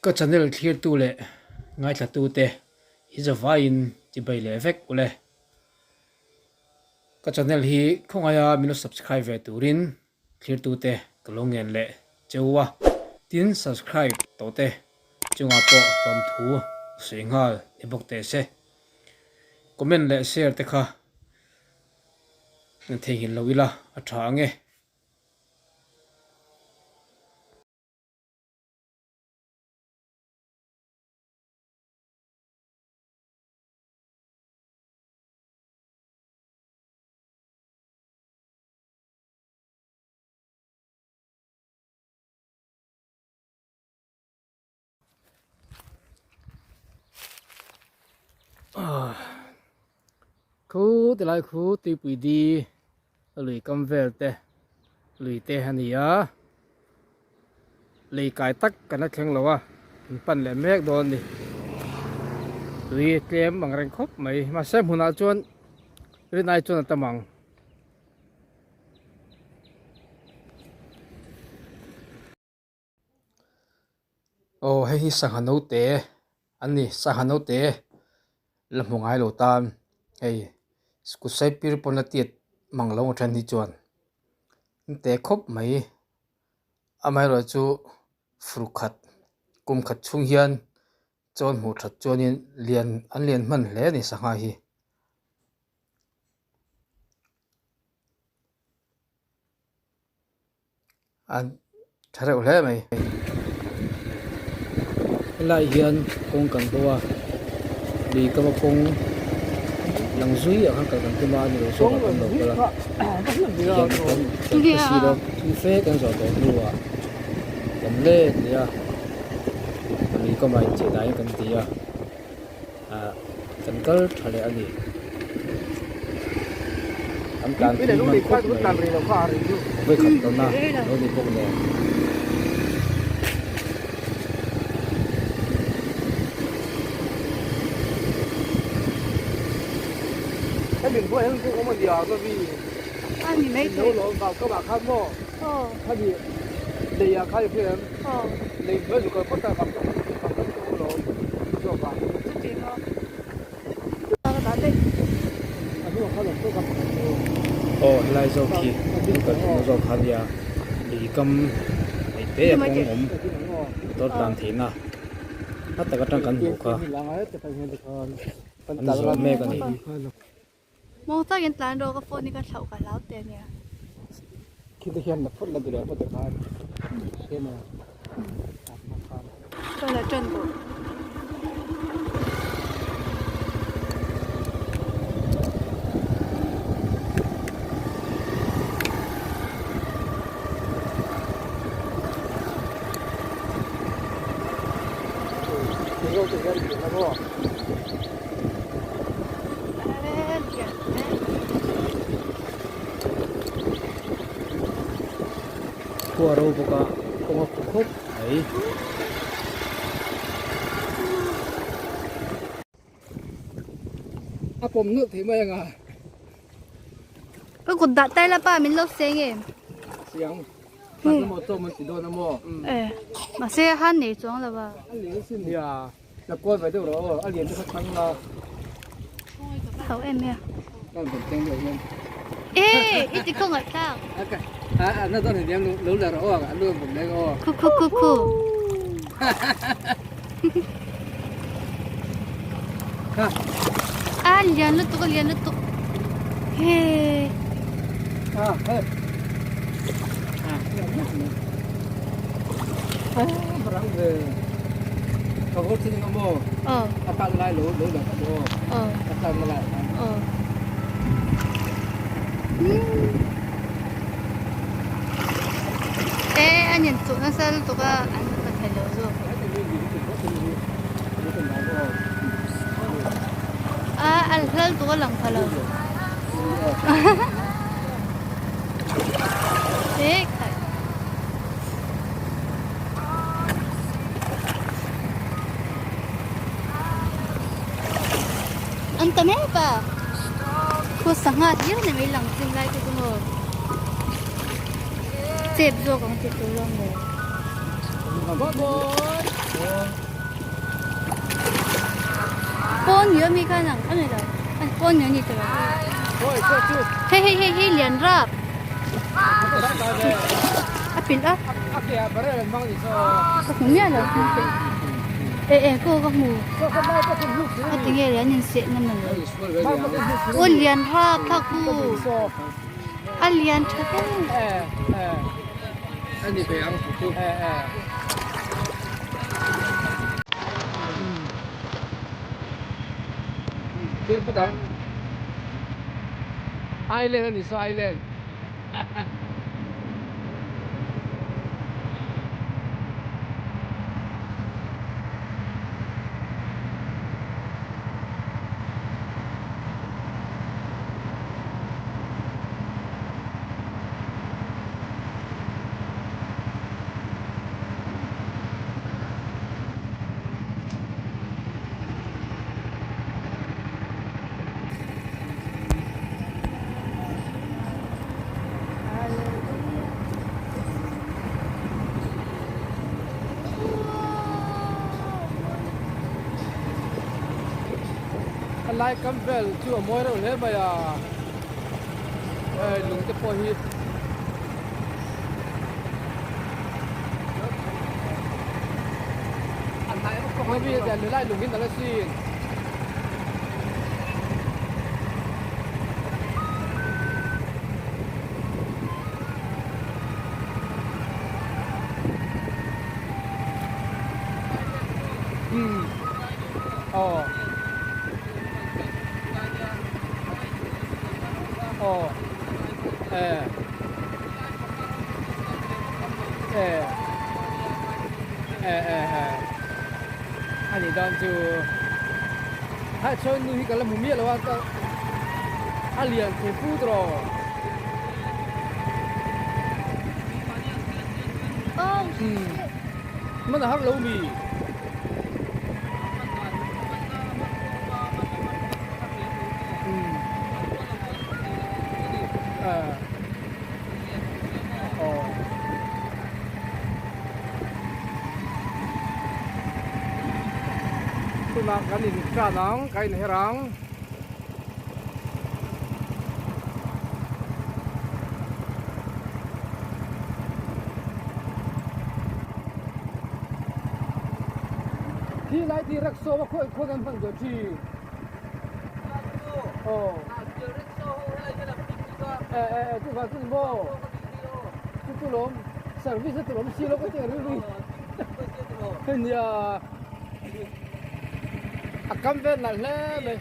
Ka channel thlirtu leh ngaithlatute hi zavaiin chibai leh vek ule. Ka channel hi khawngaia min lo subscribe ve turin thlirtute ka lo ngen leh cheu a, tin subscribe tawhte chungah pawh hlawmthu sawi nghal ni bawk teh se. Comment leh share te kha theihnghilh lo ila a tha ang e. Khu tilai khu tuipui di lui kam vel te lui te a ni a lei kai tak kan la thleng lo a an pan leh mek dawn a ni tui tlem ang reng khawp mai mahse hmunah chuan rinai chuan a tam ang. Aw hei hi sangha naute an ni sangha naute la hmu ngai lo tan hei kut sai pir pawn a tiat mang lo a then hi chuan an te khawp mai amaherawhchu fur khat kum khat chhung hian chawn hmuh that chuanin lian an lian hman hle a ni sangha hi. A tha reuh hle mai helai hian kawng kan bo a lui kama kawng lang zui ah khan kal kan tum a a ni lo zawk ah kan lo kal a tihian kan kan hre si lo thil fe kan zawh tawh hnuah kan let leh a lui kamah inchei daiin kan ti a ah kan kal tha leh a ni an tlan tui hman khawp mai vawikhat tawna lo ni bawk nen. Aw helai zawk hi an kal tumna zawk kha nia lui kam hei te a kawng awm motor tlan theihna hla tak atang kan hmuh kha an zawh mek a ni. Khua ro bawk a kawng a khu khawp mai. A pawm nawlh thei mai ang a. Ka kut dah tai la pa min lo seng em. Siang. Khat emaw chawm an ti dawn a maw? E, mahse han nei chuang lo a. A lian sin nia. La kual ve deuh rawh aw, a lian te kha chhang la. Hau em e. Kan kan teng deuh hian. E, i ti khaw ngaih thlak. A a na dawn hian lo la rawh aw, a lu bawm lek aw. Khu khu khu khu. Ha. A lian lutuk a lian lutuk. He. Ha, he. E an in chuh nasa lutuk a an la thei lo zawk. A a hla lutuk a lang pha lo. E khai. An ta mek a. Khu sangha hlir ni mai lang chin lai te chu maw. Chep zawk ang ti tur ang maw. Pawn ni ami khan ang a ni lo pawn ni ani tawh hei hei hei hei lian rap a pilh a ka hmu miah lo eh eh kaw ka hmu a tinge le an inseh na maw aw lian rap thlak hu a lian tha hle. Island a ni saw island. A lai kam vel chu a mawi reuh hle mai a hei lung te pawh hi a hnai bawk a mi hian lai lung hi nalh asin. Hmm. Oh. Oh. Eh. Eh. Eh eh eh. Ani dan chu hai chuan nu hi ka la hmu miah lo a ka a lian thei put rawh. Oh Hmm. Man a har lo mi. Hmm. Ah. Oh. Tunah kan in tan ang, ka inher ang. Thi lai ti rickshaw a khawi khawi kan hman duh thin. Aw. Eh eh eh chuvang chu ni maw? Chu chu lawm service a tur awm si lo ka ti ang rilru hi. Nia. A kam vel nalh hle mai.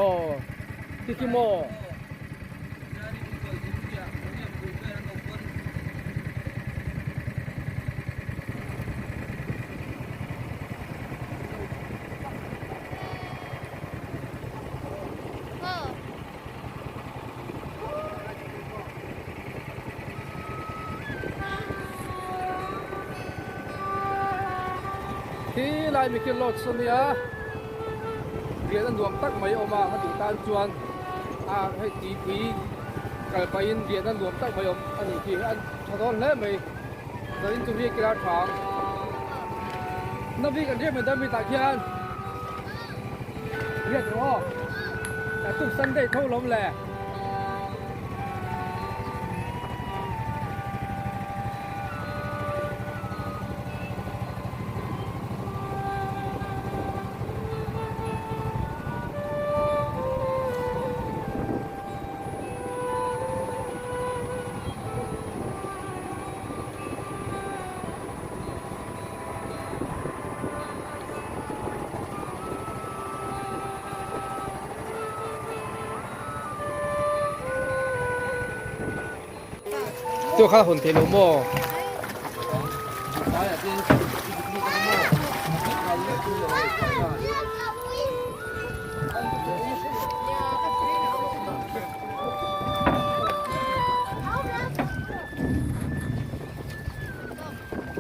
Aw ti khi maw? Khi lai mi khi lodge a nia rian a nuam tak mai a awm a a duh tan chuan a hei tuipui kal pahin rian a nuam tak mai a awm a nih khi a tha dawn hle mai zanin chu riak ila tha ang navi kan riak mai dawn mi tah khian riak rawh aw tuk sunday tho lawm le. Chu kha hawn thei lo maw?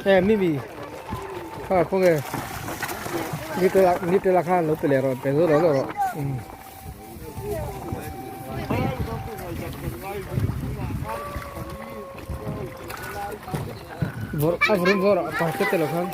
E mimi kha khaw nge ni te ni te la khan lo pe leh rawh pe zo lo rawh. Vawrh a vawrh vawrh a pa te te lo khan.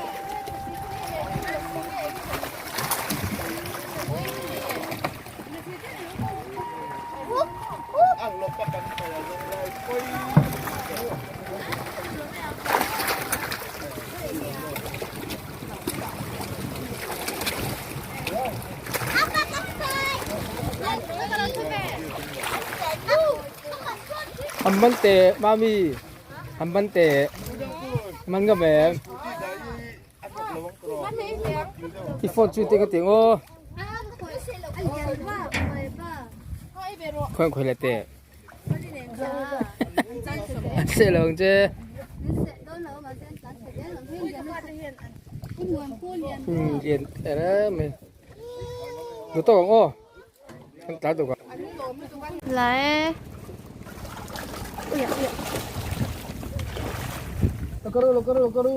An man teh mami an man teh man ngam em i phone chu ting a ting aw khawi khawi leh teh an seh lo ang che lian em mai duh tawk ang aw an tlai tawk ang. Lai Lo karu lo karu lo karu.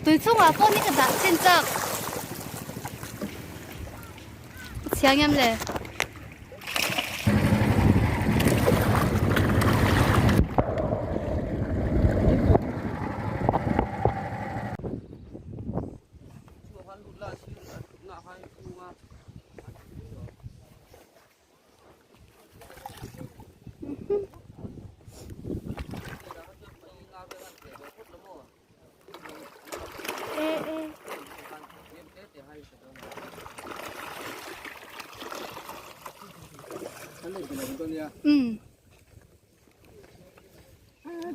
Tui chungah pawh ni ka dah chin chak. Chiang em le. Um.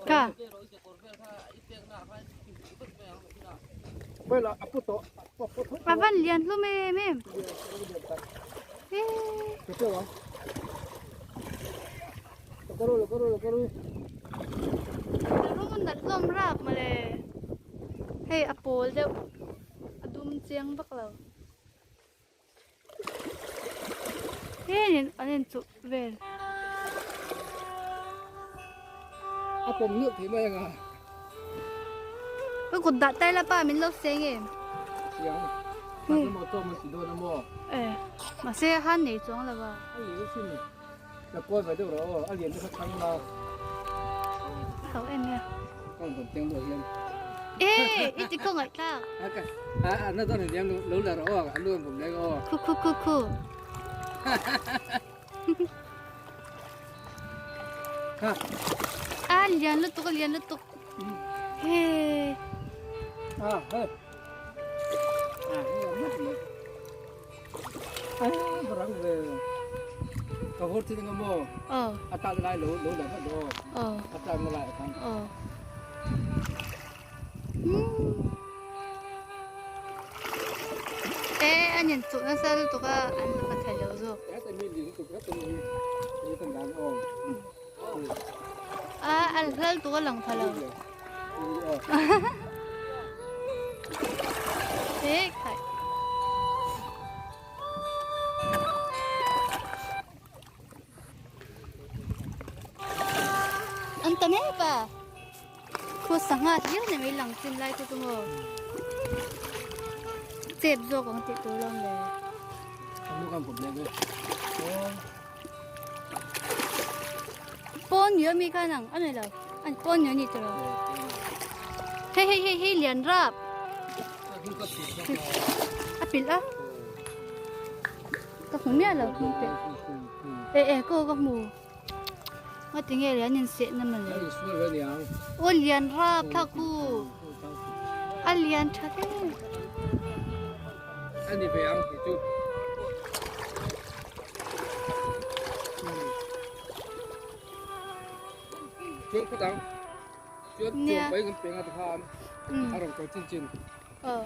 Ka. A van lian hlum em em. Rum nalh hlawm rap mawle. Hei a pawl deuh a dum chiang vak lo. Heng an inchuh vel. A pawm nual thei mai anga. Ka kut dah tai la pa min lo seng em. Chiang. Ka maw chaw man ti dawn a maw. Eh, mahse han nei chuang lo a. A lian sin. La kual ve deuh rawh aw, a lian te kha chhang la. Hau em ya. Ka rawn teng deuh hian. Eh, i ti khaw ngaih tlak. A a na dawn hian lo la rawh aw, a lu an bawm leng aw. Khu khu khu khu. Ha. A lian lutuk, a lian lutuk. He. Ah, he. Ah, he lam mai. Ka vawr thil eng maw? A tlak lai lo lo la vat aw. A tlak na lai khan. E an in chuh nasa lutuk a an la pa thei lo zawk. A an hlal tuk a lang pha lo. He khai. An tam em pa. Khu sangha hlir ni mai lang chin lai chu chu maw. Chep zawk ang tih tur lawm le. Pawn nio mi kha nang a ni lo an pawn nio ni tiraw hei hei hei hei lian rap a pilh a ka hmu miah lo hming te e e ko ka hmu nga ti nge le an inseh na mawle aw lian rap thla khu a lian tha hle ani ve ang ti chu Chuan khat ang. Chuan Nia. chuan pai kan peng a tikhan Mm. a rawn kal chin chin. Aw.